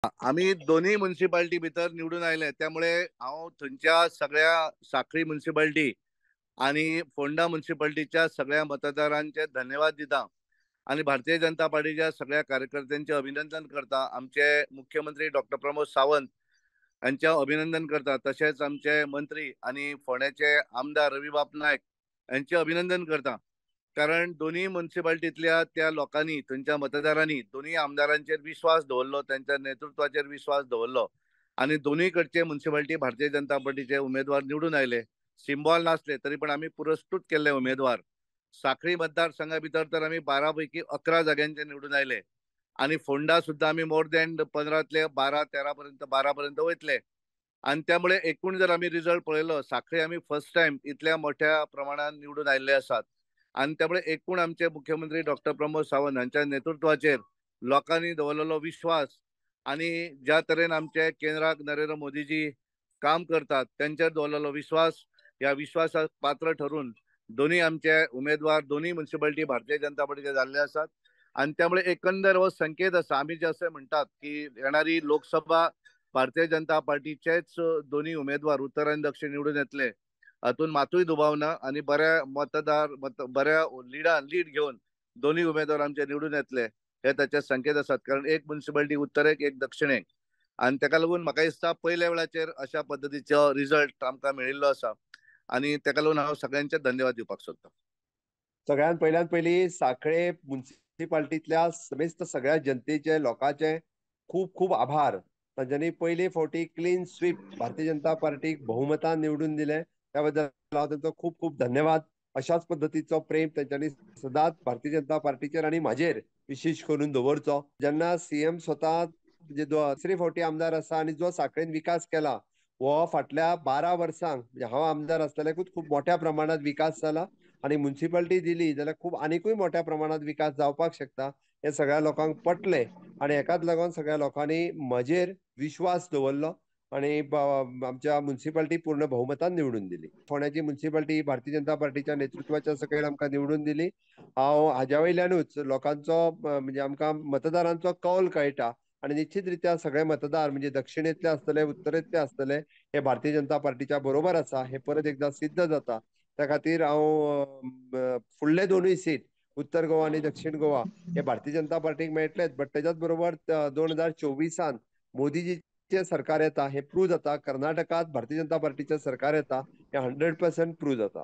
आमी दोनूय म्युनिसिपालिटी भितर निवडून आयले, त्यामुळे हांव थंयच्या सगळ्या साखळी म्युनिसिपालिटी आनी फोंडा म्युनिसिपालिटीच्या सगळ्या मतदारांचे धन्यवाद दिता आनी भारतीय जनता पार्टीच्या सगळ्या कार्यकर्त्यांचे अभिनंदन करता. आमचे मुख्यमंत्री डॉक्टर प्रमोद सावंत हांचे अभिनंदन करता, तशेंच आमचे मंत्री आनी फोंड्याचे आमदार रवीबाब नायक हांचे अभिनंदन करता. कारण दोनूय म्युनिसिपालिटींतल्या त्या लोकांनी, थंयच्या मतदारांनी दोनूय आमदारांचेर विश्वास दवरलो, त्यांच्या नेतृत्वाचेर विश्वास दवरलो आनी दोनूय कडचे म्युनिसिपालिटी भारतीय जनता पार्टीचे उमेदवार निवडून आयले. सिम्बॉल नासले तरी पण आमी पुरस्कृत केल्ले उमेदवार. साखळी मतदारसंघा भितर तर आमी 12 पैकी 11 जाग्यांचे निवडून आयले आनी फोंडा सुद्दां आमी मोर दॅन 15तले 12, 13 पर्यंत, 12 पर्यंत वयतले. आनी त्यामुळे एकूण जर आमी रिजल्ट पळयलो, साखळी आमी फर्स्ट टायम इतल्या मोठ्या प्रमाणान निवडून आयिल्ले आसात. आनी त्यामुळे एकूण आमचे मुख्यमंत्री डॉक्टर प्रमोद सावंत हांच्या नेतृत्वाचेर लोकांनी दवरलेलो विश्वास आनी ज्या तरेन आमचे केंद्राक नरेंद्र मोदीजी काम करतात त्यांचेर दवरलेलो विश्वास, ह्या विश्वासाक पात्र ठरून दोन्ही आमचे उमेदवार दोन्ही म्युनिसिपालिटी भारतीय जनता पार्टीचे जाल्ले आसात. आनी त्यामुळे एकंदर हो संकेत आसा. आमी जे अशें म्हणटात की येणारी लोकसभा भारतीय जनता पार्टीचेच दोन्ही उमेदवार उत्तर आनी दक्षिण निवडून येतले हातून मातूय दुबाव ना. आनी बऱ्या मतदार बऱ्या लिडान लीड घेवन दोन्ही उमेदवार आमचे निवडून येतले हे ताचे संकेत आसात. कारण एक म्युनिसिपालिटी उत्तरेक, एक दक्षिणेक, आनी ताका लागून म्हाका दिसता पयल्या वेळाचेर अशा पद्दतीचो रिजल्ट आमकां मेळिल्लो आसा आनी ताका लागून हांव सगळ्यांचे धन्यवाद दिवपाक सोदतां. सगळ्यांत पयल्यान पयली साखळे म्युनिसिपालिटींतल्या समेस्त सगळ्या जनतेचे, लोकांचे खूब खूब आभार. तांच्यांनी पयले फावटी क्लीन स्वीप भारतीय जनता पार्टीक बहुमतान निवडून दिले, त्या बद्दल हांव तांचो खूब खूब धन्यवाद. अशाच पद्दतीचो प्रेम तांच्यांनी सदांच भारतीय जनता पार्टीचेर आनी म्हाजेर विशेश करून दवरचो. जेन्ना सीएम स्वता म्हणजे दुसरे फावटी आमदार आसा आनी जो साखळेन विकास केला हो फाटल्या 12 वर्सांक, म्हणजे हांव आमदार आसतल्याकूच खूब मोठ्या प्रमाणात विकास जाला आनी म्युनिसिपालिटी दिली जाल्यार खूब आनिकूय मोठ्या प्रमाणात विकास जावपाक शकता हें सगळ्या लोकांक पटलें आनी हेकाच लागून सगळ्या लोकांनी म्हजेर विश्वास दवरलो आनी आमच्या म्युनिसिपालिटी पूर्ण बहुमतान निवडून दिली. फोंड्याची म्युनिसिपालिटी भारतीय जनता पार्टीच्या नेतृत्वाच्या सकयल आमकां निवडून दिली. हांव हाज्या वयल्यानूच लोकांचो म्हणजे आमकां मतदारांचो कौल कळटा आनी निश्चित रित्या सगळे मतदार म्हणजे दक्षिणेंतले आसतले, उत्तरेंतले आसतले हे भारतीय जनता पार्टीच्या बरोबर आसा हे परत एकदा सिद्ध जाता. त्या खातीर हांव फुडले दोनूय सीट उत्तर गोवा आनी दक्षिण गोवा हे भारतीय जनता पार्टीक मेळटलेच, बट तेज्याच बरोबर 2024 मोदीजीचें सरकार येता हे प्रूव जाता. कर्नाटकांत भारतीय जनता पार्टीचें सरकार येता हे 100% प्रूव जाता.